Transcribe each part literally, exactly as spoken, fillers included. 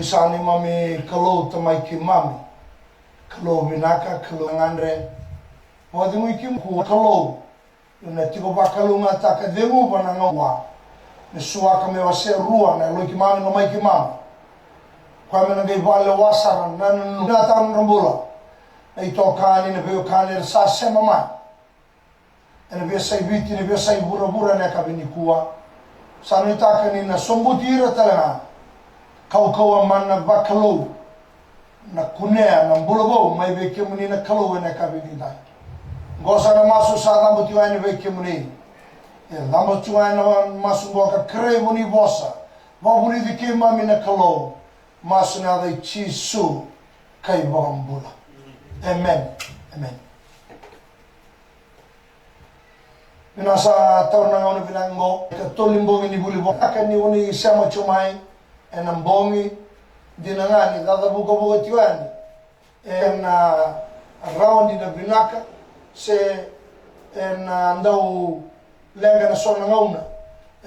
Sa neimami Kalou, Tamai keimami, Kalou vinaka, Kalou gadre. Vakacegui keimami ko Kalou, ena tiko vakalougatataka, ceguva na gauna me suaka me wase rua na yaloi keimami, lomai keimami. Koya me na qai vakalewa sara na nona, na nona bula, na itokani, na veiwekani era sa sema mai ena veiyasai Viti, na veiyasai vuravura ena yakavi nikua. Sa nuitaka ni na sobuti ira tale ga, kaukauwa mana vakalou, na kunea na bula vou mai vei kemuni na Kalou ena yakavi nikua. Qo sa na masu sa cabo tiko yani vei kemuni. E cabo tiko yani na masu qo ka kerei vunivosa, vakavulici keimami na Kalou. Masu ena yaca i Jisu ka iVakabula. Emeni. Emeni. Ni na sa taura na gauna vinaka qo, ikatolu ni bogi ni vuli vou, ka ni oni sema tu mai ena bogi, dina ga ni cacavukavuka tiko yani ena rawa ni na vinaka se ena dau leqa ena so na gauna.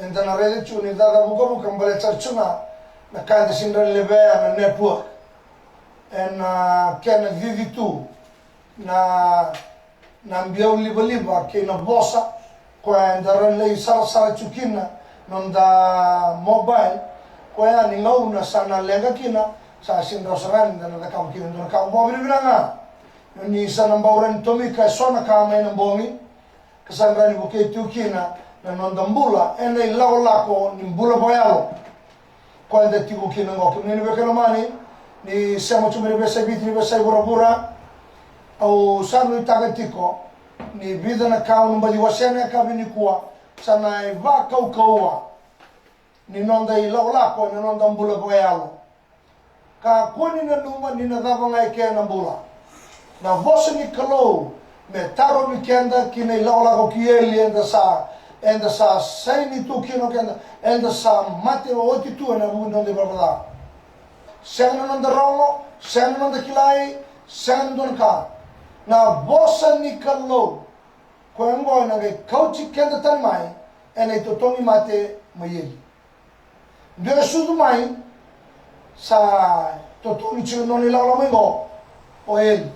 Eda na raica tu ni cacavukavuka baleta sara tu ga na ka eda sega ni levea na network, ena kena cici tu na na biau livaliva kei na vosa, koya eda rawa ni lai sarasara tu kina noda mobile, koya ni gauna sa na leqa kina, sa sega ni rawa sara ni da na cakava kina e dua na ka. Vakavinavinaka ga ni sa na bau rawa ni tomika e so na ka mai na bogi, ka sa rawa ni vukei tu kina na noda bula ena ilakolako ni bula vakayalo. Koya eda tiko kina qo, kemuni na veiwekani lomani, ni sema tu mai na veiyasai Viti, na veiyasai vuravura. Au sa nuitaka tiko ni vica na ka au na baci wasea ena yakavi nikua sa na ivakaukauwa ni noda ilakolako ena noda bula vakayalo. Kakua ni nanuma ni na cava ga e ke na bula. Na vosa ni Kalou me tarovi keda ki na ilakolako ki eli, eda sa, eda sa saini tu kina o keda, eda sa mate oti tu ena vuku ni noda ivalavala ca. Sega na noda rogo, sega na noda kilai, sega na dua na ka. Na vosa ni Kalou, koya oqo ena qai kauti keda tani mai ena itotogi mate mai eli. Dua e sucu mai, sa totogi tiko nona ilakolako mai qo o eli.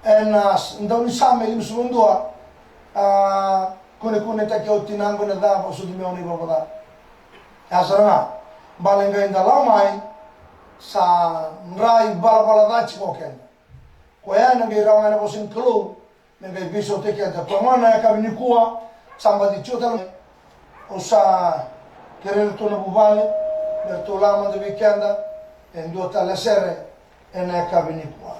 Ena s-, daunisame limasagavulu ka dua, a, kunekunetaki au tinaqu ena ca, vakasucu mai au na ivalavala ca. Ya sara ga, bale qai da lako mai, sa dra ivalavala ca tiko o keda. Koya ena qai rawa ga na vosa ni Kalou me qai veisautaki keda. Koya gona na yakavi nikua, sa baci tiko tale. Au sa kerei iratou na vuvale me ratou lako mada vei keda e dua tale na sere ena yakavi nikua.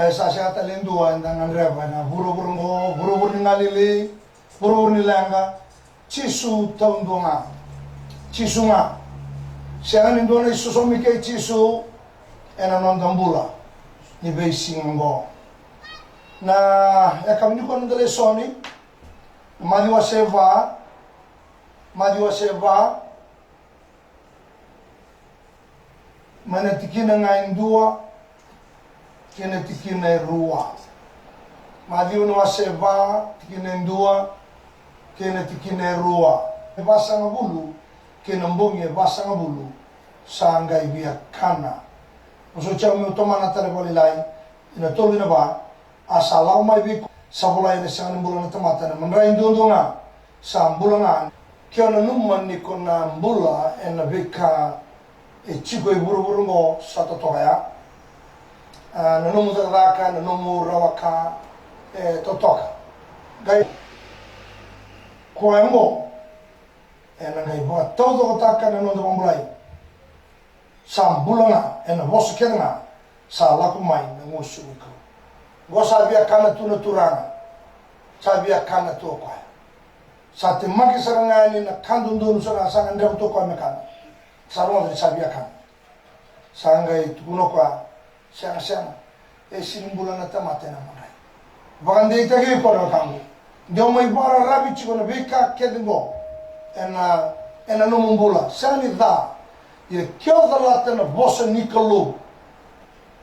E sa sega tale e dua eda gadreva ena vuravura oqo, vuravura ni galili, vuravura ni leqa. Jisu taudua ga. Jisu ga. Sega ni dua na isosomi kei Jisu ena noda bula ni veisiga oqo. Na yakavi nikua na noda lesoni, Maciu wase va. Maciu wase va, mai na tikina ga e dua kei na tikina e rua. Maciu na wase va, tikina e dua kei na tikina e rua. E vasagavulu kei na bogi e vasagavulu sa qai via kana. Au sa tiko meu tomana tale vakalailai ina tolu ina va. A sa lako mai vei koya, sa volai ena sega ni bula na tamata ena madrai duadua ga, sa bula ga. Ke o nanuma ni ko na bula ena veika e tiko e vuravura oqo sa totoka ya. A, na nomu cakacaka, na nomu rawa ka e totoka. Qai koya oqo ena qai vakataucokotaka na noda vakabulai. Sa bula ga ena vosa kece ga sa lako mai na gusu ni Kalou. Qo sa via kana tu na Turaga. Sa via kana tu o koya. Sa temaki sara ga yani na ka dodonu sara ga sa gadreva tu o koya me kana. Sa rogoca ni sa via kana. Sa qai tukuna o koya, sega, sega. E sini bula na tamata ena madrai. Vakadeitaki iko na wekaqu. Deu mai vakararavi tiko na veika kece qo ena, ena nomu bula. Sega ni ca. Ia ke o calata na vosa ni Kalou,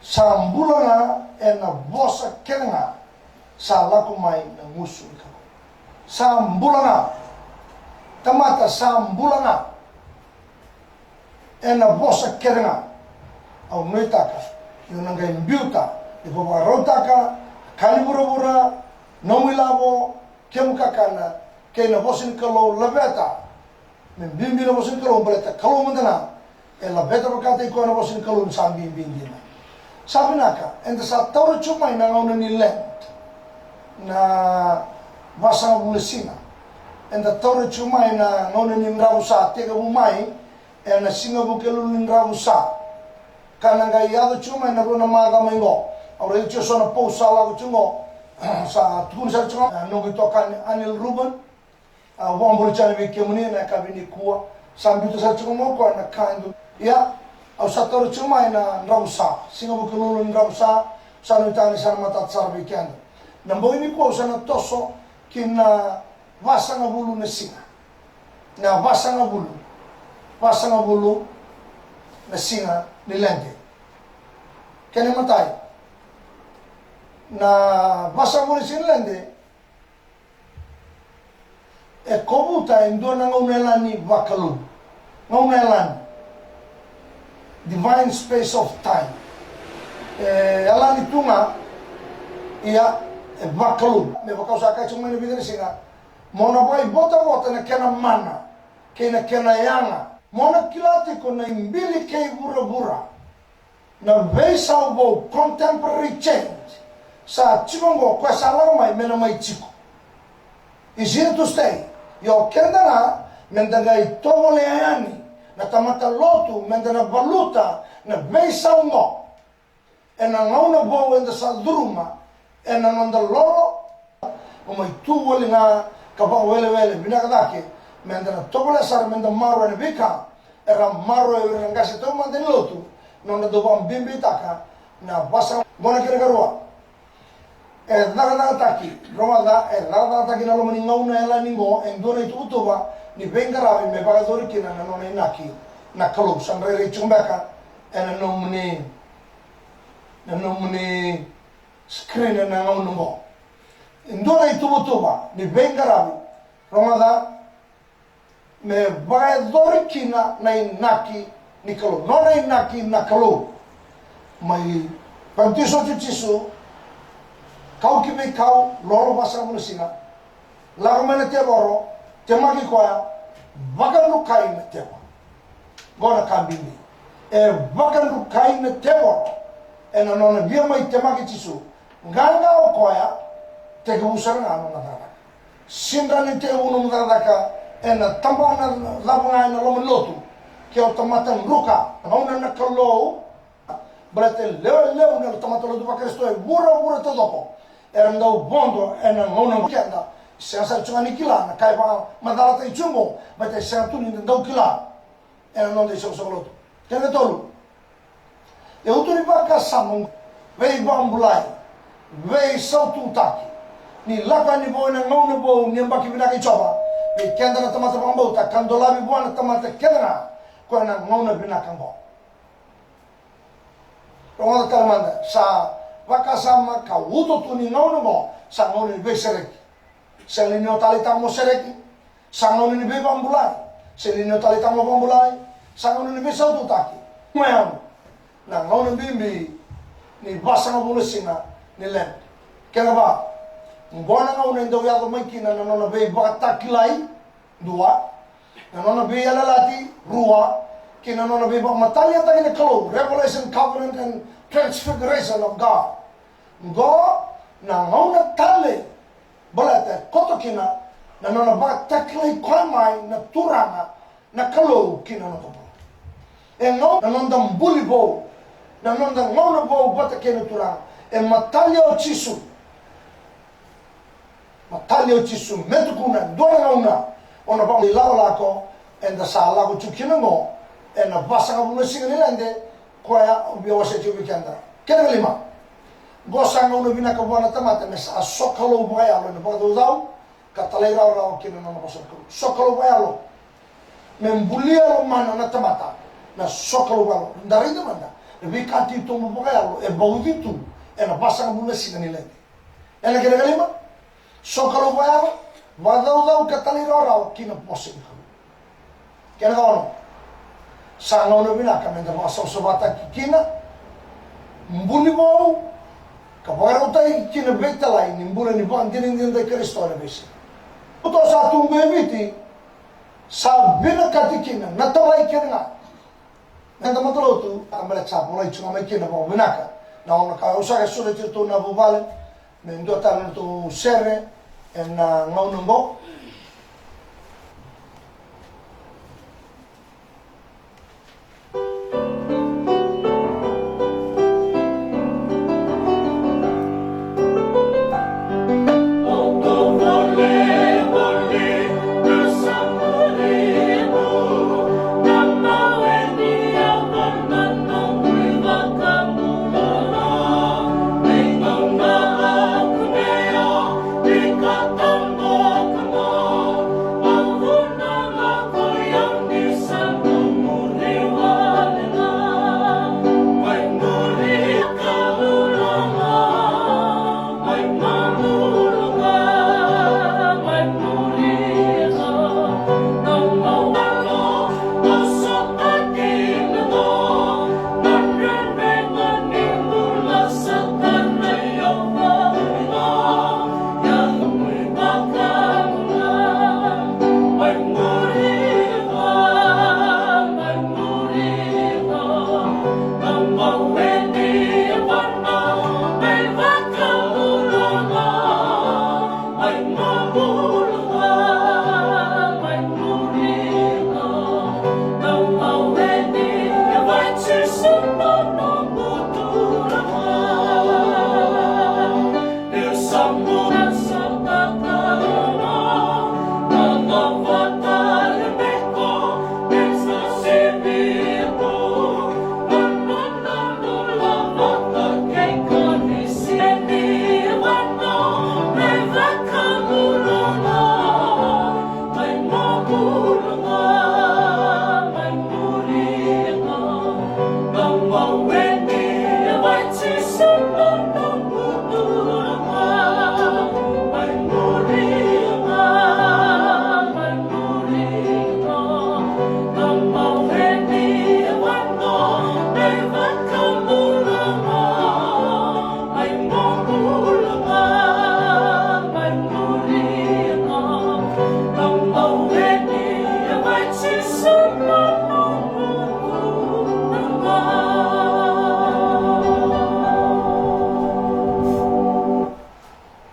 sa bula ga ena vosa kece ga sa lako mai na gusu ni Kalou. Sa bula ga. Tamata sa bula ga ena vosa kece ga. Au nuitaka ni o na qai biuta, ni vakarautaka ka ni vuravura, nomu ilavo, kemu kakana, kei na vosa ni Kalou. Laveta me bibi na vosa ni Kalou, baleta Kalou mada ga e laveta vakataki koya na vosa ni Kalou ni sa bibi dina. Sa vinaka, eda sa taura tiko mai na gauna ni Lent, na vasagavulu na siga. Eda taura tiko mai na gauna ni dravusa, tekivu mai ena siga Vukelulu ni dravusa, ka na qai yaco tiko mai na rua na macawa mai qo. Au raica tiko so na post sa lako tiko qo. Sa tukuni sara tiko ga na noqu itokani Anil Ruben. Au vakabula tiko yani vei kemuni ena yakavi nikua. Sa biuta sara tiko mai o koya na ka e dua. Ia, au sa taura tiko mai na dravusa, siga Vukelulu ni dravusa. Sa nuitaka ni sa na matata sara vei keda. Na bogi nikua au sa na toso ki na vasagavulu na siga. Na vasagavulu, vasagavulu na siga ni Lede. Kena imatai, na vasagavulu na siga ni Lede e kovuta e dua na gauna yalani vakalou. Gauna yalani. Divine space of time. E yalani tu ga, ia e vakalou. Me vaka au sa kaya tiko mai na vica na siga, mo na vakaivotavota na kena mana kei na kena yaga. Mo na kila tiko na ibili kei vuravura. Na veisau vou, contemporary change, sa tiko oqo, koya sa lako mai me na mai tiko. Is here to stay. Ia o keda ga meda qai tovolea yani na tamata lotu, meda na valuta na veisau oqo ena gauna vou eda sa curuma ena noda lolo. O mai tu voli ga ka vakawelewele vinaka cake, meda na tovolea sara meda maroroya na veika era maroroya o ira na qase taumada ni lotu, na nodra dau vakabibitaka na vasa. Qo na kena ikarua. E cakacakataki, rogoca, e cakacakataki ena loma ni gauna yalani qo e dua na ituvatuva ni veiqaravi me vakayacori kina na nona inaki na Kalou. Sa na rairai tiko beka ena nomuni, na nomuni screen ena gauna qo. E dua na ituvatuva ni veiqaravi, rogoca, me vakayacori kina na inaki ni Kalou, nona inaki na Kalou. Mai papitaiso oti o Jisu, kau ki veikau, lolo vasagavulu na siga, lako mai na tevoro, temaki koya, vakadrukai na tevoro. Qo na ka bibi. E vakadrukai na tevoro ena nona via mai temaki Jisu. Qaqa o koya, tekivu sara ga nona cakacaka. Sidra ni tekivu nomu cakacaka ena tabana cava ga ena loma ni lotu. Ke o tamata druka, gauna na Kalou, Baleta e lewe levu na tamata lotu vaKarisito e vuravura taucoko era dau vodo ena gauna oqo. Keda sega sara tu ga ni kila na ka e vakamacalataki tu oqo, baleta e sega tu ni da dau kila ena noda isoqosoqo lotu. Kena tolu, e uto ni vakasama, veivakabulai, veisaututaki ni lako yani vou ena gauna vou ni yabaki vinaka i Jiova vei keda na tamata vakabauta, ka dolavi vua na tamata kece ga ko ena gauna vinaka oqo. Rogoca tale mada, sa vakasama ka uto tu ni gauna oqo, sa gauna ni veisereki. Sega li ni o taleitaka mo sereki? Sa gauna ni veivakabulai. Sega li ni o taleitaka mo vakabulai? Sa gauna ni veisaututaki. Mai au na gauna bibi ni vasagavulu na siga ni Lent. Kena va, oqo na gauna e dau yaco mai kina na nona veivakatakilai, dua, na nona veiyalayalati, rua, kei na nona veivakamataliataki na Kalou, revelation, covenant and transfiguration of God. Oqo na gauna tale baleta e koto kina na nona vakatakilai koya mai na Turaga na Kalou ki na noda bula. E gauna na noda buli vou, na noda gauna vou vata kei na Turaga. E matalia o Jisu. Matalia o Jisu me tukuna, dua na gauna o na vakailakolako, eda sa lako tu kina oqo ena vasagavulu na siga ni Lent, koya au via wasea tiko vei keda. Kena lima, oqo sa gauna vinaka vua na tamata me sa sokalou vakayalo ena vakacaucau ka talairawarawa ki na nona vosa na Kalou. Sokalou vakayalo. Me bulia lomana na tamata na sokalou vakayalo. Da raica mada na veika titobu vakayalo e vauci tu ena vasagavulu na siga ni Lent. Ena kena kalima, sokalou vakayalo, vakacaucau ka talairawarawa ki na vosa ni Kalou. Kena kaono, sa gauna vinaka meda vakasavasavataki kina, buli vou, ka vakarautaki kina veitalai ni bula ni vakadinadinataki Karisito ena veisiga. Koto sa tu oqo e Viti, sa vinakati kina na talai kece ga. Meda matalotu, ka baleta sa volai tu ga mai kina vakavinaka. Na ono ka au sa qai sureti iratou na vuvale me dua tale na nodratou sere ena gauna oqo.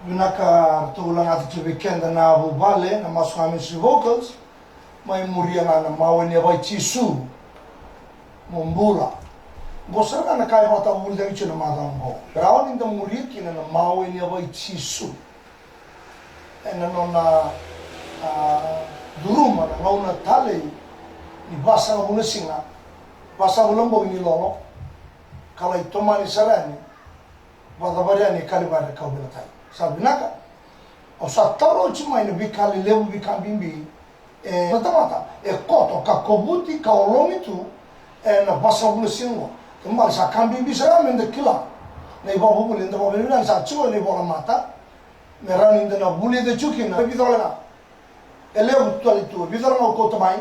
Vinaka, ratou lagata tiko vei keda na vuvale na Masu ga Ministry Vocals. Mai muria ga na mawe ni yavai Jisu. Mo bula. Qo sara ga na ka e vakatavulici tiko na macawa qo. Rawa ni da muria kina na mawe ni yavai Jisu. Ena nona, a, curuma na gauna talei ni vasagavulu na siga, vasagavulu na bogi ni lolo, ka lai tomani sara yani, vakacavari yani e Kalivari na kauveilatai. Sa vinaka, au sa taura oti mai na veika lelevu, veika bibi, e, na tamata e koto ka kovuti ka olomi tu ena vasagavulu na siga qo. Kena ibalebale sa ka bibi sara meda kila na ivakavuvuli, eda vakavinavinaka sa tiko ena ivola mata, me rawa ni da na vulica tiko kina. E vica wale ga, e levu tale tu, e vica wale ga au kauta mai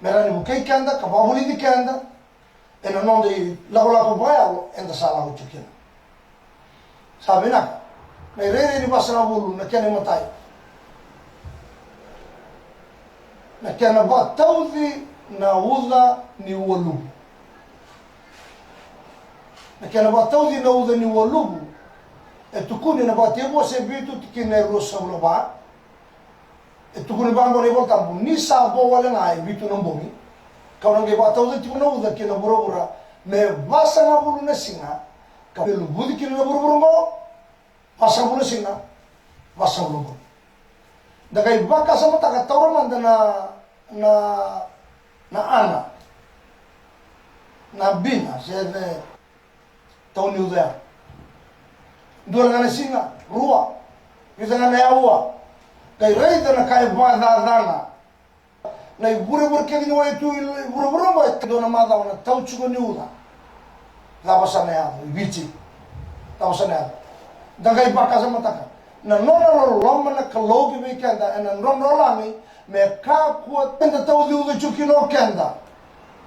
me rawa ni vukei keda ka vakavulici keda ena noda ilakolako vakayalo eda sa lako tiko kina. Sa vinaka. Na irairai ni vasagavulu, na kena imatai, na kena vakatauci na uca ni ualuvu. Na kena vakatauci na uca ni ualuvu e tukuni ena Vakatekivu wase vitu, tikina e ruasagavulu ka va. E tukuni vaqo na iVola Tabu: Ni sa vo wale ga e vitu na bogi, kau na qai vakatauca tiko na uca ki na vuravura me vasagavulu na siga, ka veluvuci kina na vuravura oqo. Vasagavulu na siga, vasagavulu na bogi. Da qai vakasamataka, taura mada na, na, na ana, na bina, se na tau ni uca ya. Dua ga na siga, rua, vica ga na aua. Qai raica na ka e vakacacana. Na ivurevure kece ni wai tu i vuravura oqo, e dua na macawa na tau tiko ni uca. Cava sa na yaco i Viti? Cava sa na yaco? Da qai vakasamataka na nona loloma na Kalou ki vei keda ena drodrolagi, me kakua meda tauci uca tiko kina o keda.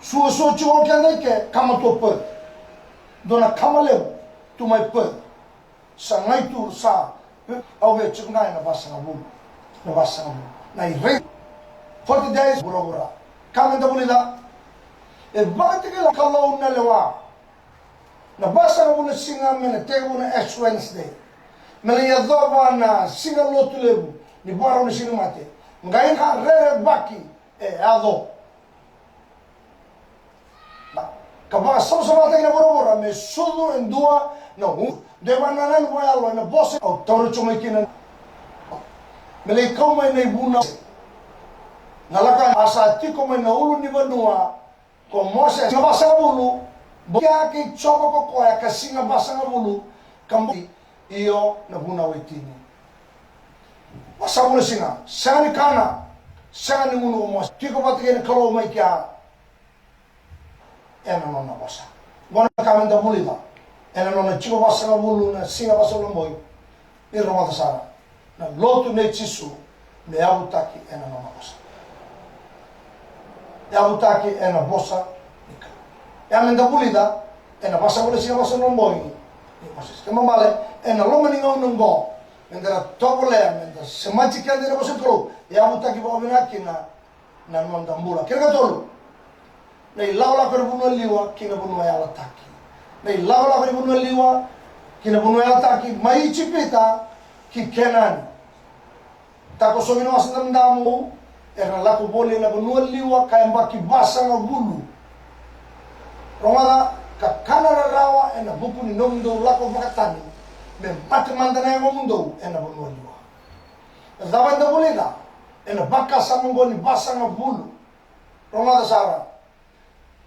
Suasua tiko o keda i ke, ka matua Perth. Dua na kama levu tu mai Perth. Sa qai tu sa, au via tiko ga ena vasagavulu. Na vasagavulu. Na irai. Forty days vuravura. Ka meda vulica. E vakatakila Kalou na lewa. Na vasagavulu na siga me na tekivu na Ash Wednesday, me lai yacova na siga lotu levu ni Vakarau ni Siga ni Mate. Qai na rerevaki e yaco. Ka vakasavasavataki na vuravura me sucu e dua na u-, dua e vakanananu vakayalo ena vosa au taura tiko mai kina. Me lai kau mai na ivunau. Na lako a sa tiko mai na ulunivanua ko Mosese. Siga vasagavulu, bogi a kei Jiova ko koya ka siga vasagavulu, ka bogi, io na vunau e tini. Vasagavulu na siga, sega ni kana, sega ni gunu ko Mosese. Tiko vata kei na Kalou mai kea ena nona vosa. Qo na ka meda vulica ena nona tiko vasagavulu na siga, vasagavulu na bogi. Ni rogoca sara na lotu nei Jisu me yavutaki ena nona vosa. Yavutaki ena vosa ni Kalou. Ia meda vulica ena vasagavulu na siga, vasagavulu na bogi ni Mosese. Kena ibalebale, ena loma ni gauna oqo, meda na tovolea meda semati keda ena vosa ni Kalou, yavutaki vakavinaka kina na noda bula. Kena ikatolu, na ilakolako ena vanua liwa ki na vanua yalataki. Na ilakolako ena vanua liwa ki na vanua yalataki, mai Ijipita ki Kenani. Takosovi na Wasa Damudamu, era na lako voli ena vanua liwa ka yabaki vasagavulu. Rogoca, ka kana rarawa ena vuku ni nomudou lako vakatani, me mate mada na yagomudou ena vanua liwa. Cava eda vulica ena vakasama oqo ni vasagavulu? Rogoca sara.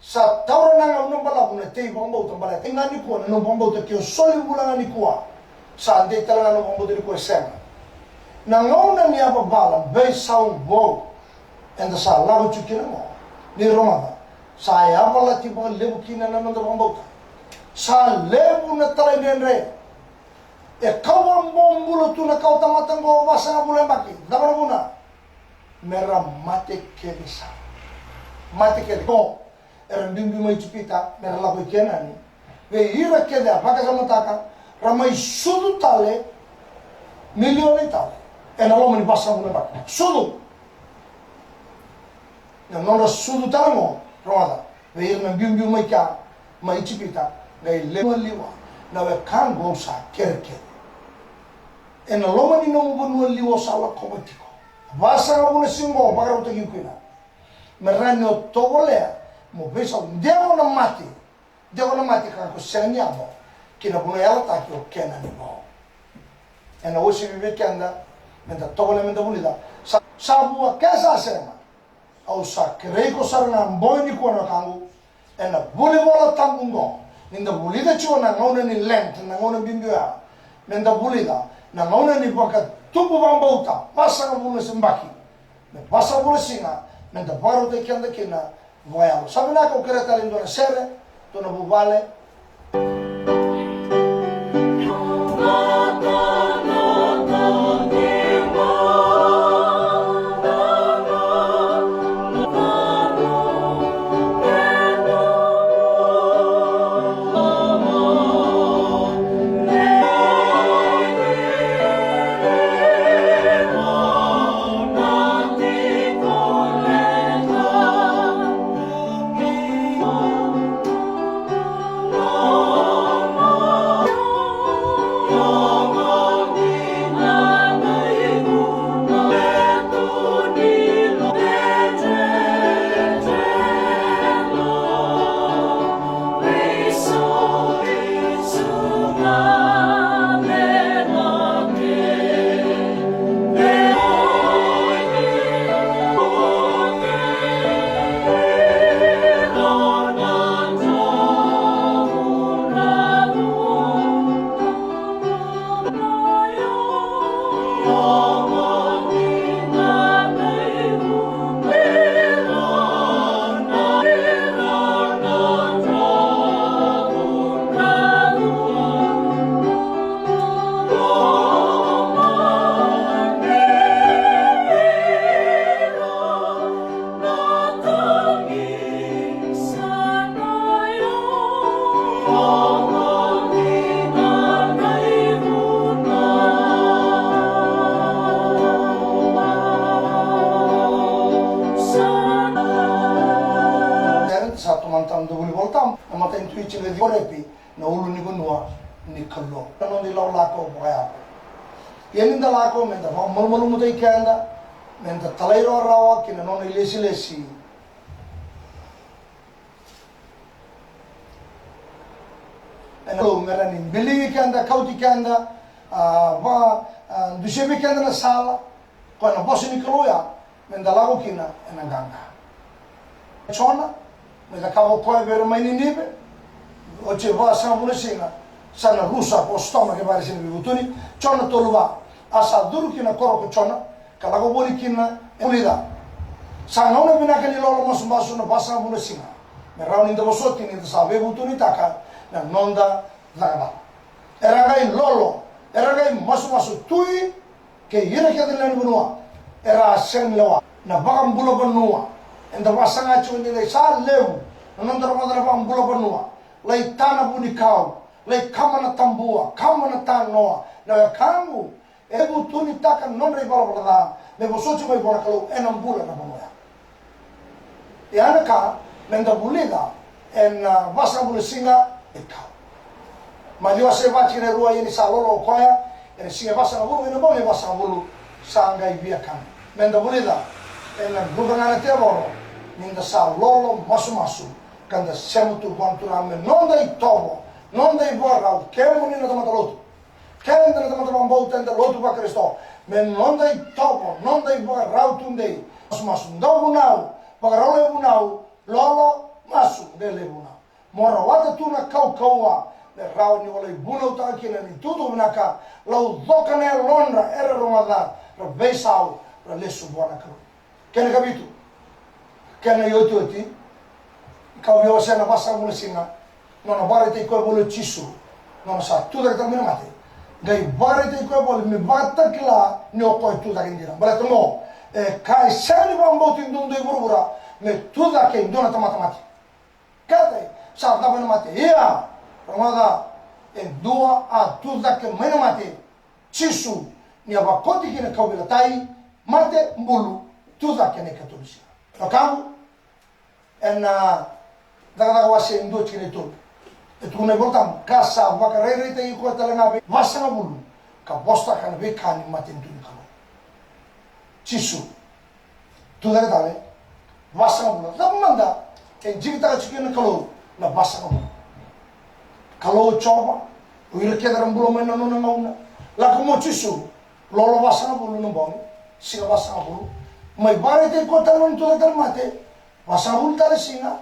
Sa taura na gauna balavu na tei vakabauta, baleta ga nikua na nomu vakabauta, ke o soli bula ga nikua, sa dei tale ga na nomu vakabauta nikua, e sega. Na gauna ni yavavala, veisau vou eda sa lako tiko kina oqo. Ni rogoca, sa yavalati vakalevu kina na noda vakabauta. Sa levu na talaidredre. E kau vakabobula tu na kawatamata oqo vasagavulu na yabaki. Cava na vuna? Me ra mate kece sara. Mate kece. Ko era biubiu mai Ijipita me ra lako i Kenani. Vei ira kece a vakasamataka, ra mai sucu tale milioni tale ena loma ni vasagavulu na yabaki. Sucu. Na nodra sucu tale oqo, rogoca, vei ira na biubiu mai kea, mai Ijipita, qai lewe liwa. Na wekaqu, au sa kere kece. Ena loma ni nomu vanua liwa o sa lakova tiko, vasagavulu na siga oqo vakarautaki iko kina. Me rawa ni o tovolea mo veisau, dewa na mate. Dewa na mate ka ko sega ni yaco ki na vanua yalataki o kena ni vao. Ena uasivi vei keda meda tovolea meda vulica. Sa, sa vua ke sa sega. Au sa kerei iko sara ga boy nikua na wekaqu, ena vuli Vola Tabu oqo, ni da vulica tiko na gauna ni Lent, na gauna bibi oya, meda vulica na gauna ni vakatubu vakabauta, vasagavulu na yabaki, me vasagavulu na siga, meda vakarautaki keda kina vakayalo. Sa vinaka, au kerea tale e dua na sere, dua na vuvale. Sa tomana tale na vuli Vola Tabu, na matanitu e tiko e Orepi, na ulunivanua ni Kalou. Na noda ilakolako vakayalo. Ia ni da lako, meda vakamalumalumutaki keda, meda talairawarawa ki na nona ilesilesi. Ena Kalou me rawa ni biligi keda, kauti keda, a, va, a, dusia vei keda na sala, koya na vosa ni Kalou ya, meda lako kina ena qaqa. Jona, me cakava o koya vei ira mai Ninive, oti e vasagavulu na siga, sa na rusa ko stomach, e vaka e sega ni veivutuni. Jona tolu va, a sa curu ki na koro ko Jona, ka lako voli kina e vulica. Sa gauna vinaka ni lolo masumasu na vasagavulu na siga, me rawa ni da vosoti ni da sa veivutunitaka na noda cakacaka. Era qai lolo, era qai masumasu, tui kei ira kece na lewe ni vanua, era a sega ni lewa. Na vakabula vanua, eda vasaga tiko ni sa levu na noda rogoca na vakabula vanua. Lai ta na vunikau, lai kama na tabua, kama na tanoa. Na wekaqu, e vutunitaka na nodra ivalavala ca me vosoti mai vua na Kalou ena bula na vanua ya. Ia na ka meda vulica ena vasagavulu na siga e kau. Maciu wase va, tikina e rua: Ia ni sa lolo o koya ena siga e vasagavulu, ena bogi e vasagavulu sa qai via kana. Meda vulica ena ruca ga na tevoro ni da sa lolo masumasu, ka da sema tu vua na Turaga me noda itovo, noda ivakarau, kemuni na tamata lotu. Keda na tamata vakabauta, eda lotu vaKarisito, me noda itovo, noda ivakarau tudei. Masumasu, dau vunau, vakarau lai vunau, lolo, masu, qai lai vunau. Mo rawata tu na kaukauwa me rawa ni o lai vunautaka kina na itukutuku vinaka, laucoka na yalodra era rogoca, ra veisau, ra lesu vua na Kalou. Kena ikavitu, kena iotioti, ka via wasea na vasagavulu na siga, nona vakaraitaki koya voli o Jisu, nona sa tucake tale mai na mate. Qai vakaraitaki koya voli me vakatakila ni o koya e tucake dina. Baleta mo, e ka e sega ni vakabauti duadua e vuravura me tucake e dua na tamata mate. Kece sa cava na mate. Ia, rogoca, e dua a tucake mai na mate. Jisu, ni a vakoti kina kauveilatai, mate, bulu, tucake ena ikatolu ni siga. Wekaqu, ena Cakacaka wase e dua tikina e tolu, e tukuna na iVolatabu: Ka sa vakarairaitaki koya tale ga vei vasagavulu, ka vosataka na veika ni matanitu ni Kalou. Jisu, tucake tale, vasagavulu. Cava mada e digitaka tiko kina na Kalou na vasagavulu? Kalou o Jiova, o ira kece era bula mai na nona gauna. Lako mai o Jisu, lolo vasagavulu na bogi, siga vasagavulu. Mai vakaraitaki koya tale na nona tucake tale na mate, vasagavulu tale na siga,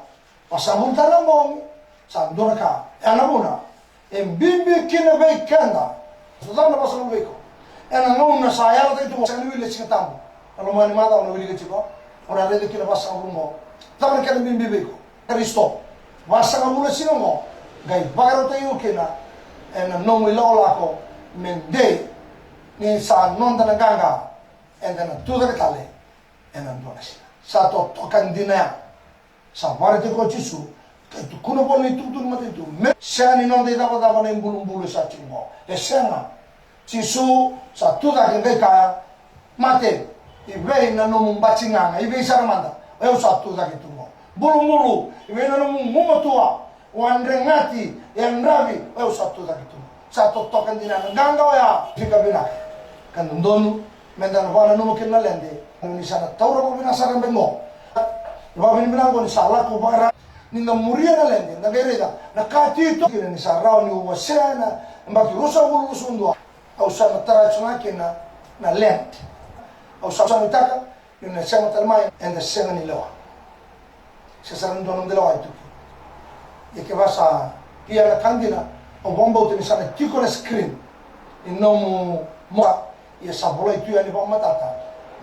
vasagavulu tale na bogi. Sa dua na ka, e na vuna e bibi kina vei keda. Sa cava na vasagavulu vei iko? E na gauna sa yalataki tu, sa ni wili e Siga Tabu. Na loma ni macawa na wilika tiko, o na raica kina vasagavulu oqo. Cava na kena bibi vei iko? Karisito. Vasagavulu na siga oqo, qai vakarautaki iko kina e na nomu ilakolako me dei ni sa noda na qaqa, eda na tucake tale e na dua na siga. Sa totoka dina ya. Sa vakaraitaki koya o Jisu, qai tukuna voli na itukutuku ni matanitu, me sega ni noda icavacava na ibulubulu e sa tiko oqo. E sega. Jisu sa tucake qai kaya, mate, i vei na nomu bati gaga? I vei sara mada? O yau sa tucake tu oqo. Bulubulu, i vei na nomu gumatua? O a dregati, e a dravi, o yau sa tucake tu oqo. Sa totoka dina na qaqa oya. Fika vinaka ka dodonu me da na vakananuma kina na lede, ni sa na taura vakavinaka sara na bai oqo. Na vakavinavinaka oqo ni sa lako vakara, ni na muria na lede, da qai raica na ka titobu kina ni sa rawa niu wasea na yabaki ruasagavulu ruasagavulu ka dua. Au sa na tara tiko ga kina na lede. Au sa, sa nuitaka ni na sema tale mai, eda sega ni lewa. Se sara ni dua na noda lewa e tu kina. Ia kevaka sa ia na ka dina, au vakabauta ni sa na tiko na screen ni nomu moa. Ia sa volai tu yani vakamatata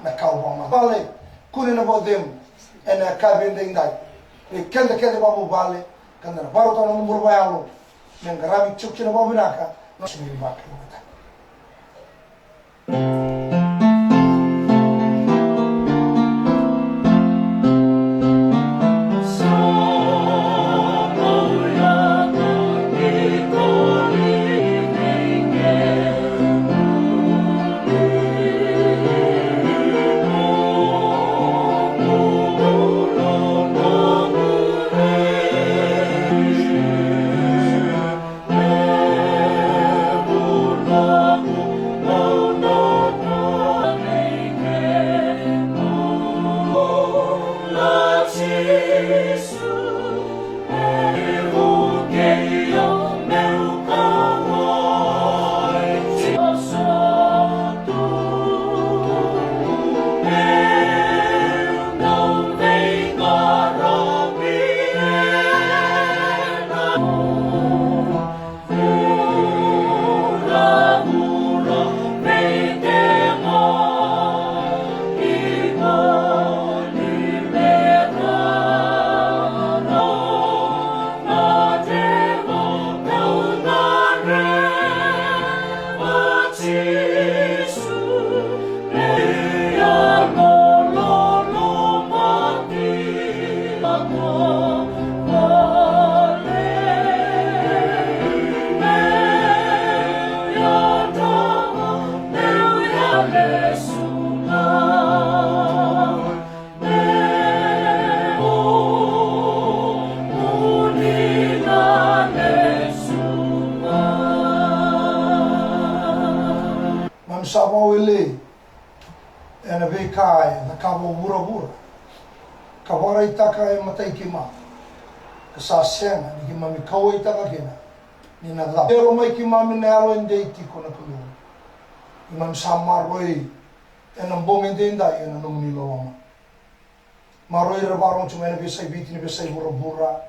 na ka au vakamatata. Vale, kune na vakacegu e na yakavi edaidai. Vei keda kece vakavuvale, ka da na vakarautaka na noda bula vakayalo me qaravi tiko kina vakavinaka na noda sega ni vakalougatataki. Keimami sa vakawelei ena veika e cakava o vuravura ka vakaraitaka e matai keimami, ka sa sega ni keimami kauwaitaka kina ni na cava. Yalo mai keimami na yalo e dei tiko na Kalou. Keimami sa maroroi ena bogi edaidai ena nomuni loloma. Maroroi ira vakarogo tiko mai na veiyasai Viti, na veiyasai vuravura,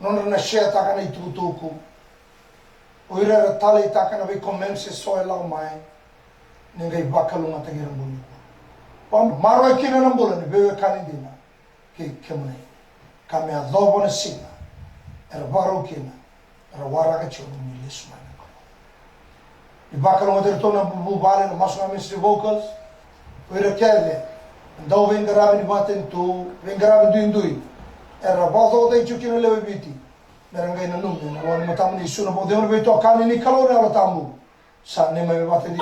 nodra na share-taka na itukutuku. O ira era taleitaka na vei comments eso e lako mai, ni qai vakalougatataki ira bula nikua. Vakamaroroi kina na bula ni veiwekani dina kei kemuni, ka me yacova na siga era vakarau kina, era waraka tiko na nomuni lesu mai na Kalou. Ni vakalougatataki iratou na vuvale, na Masu ga Ministry Vocals, o ira kece na dauveiqaravi ni matanitu, veiqaravi duidui era vakacokotaki tiko kina na lewe i Viti, me ra qai nanumi ena loma ni matamuni. Jisu na vakacegu, na veitokani ni Kalou na Yalo Tabu. Sa neimami vata ni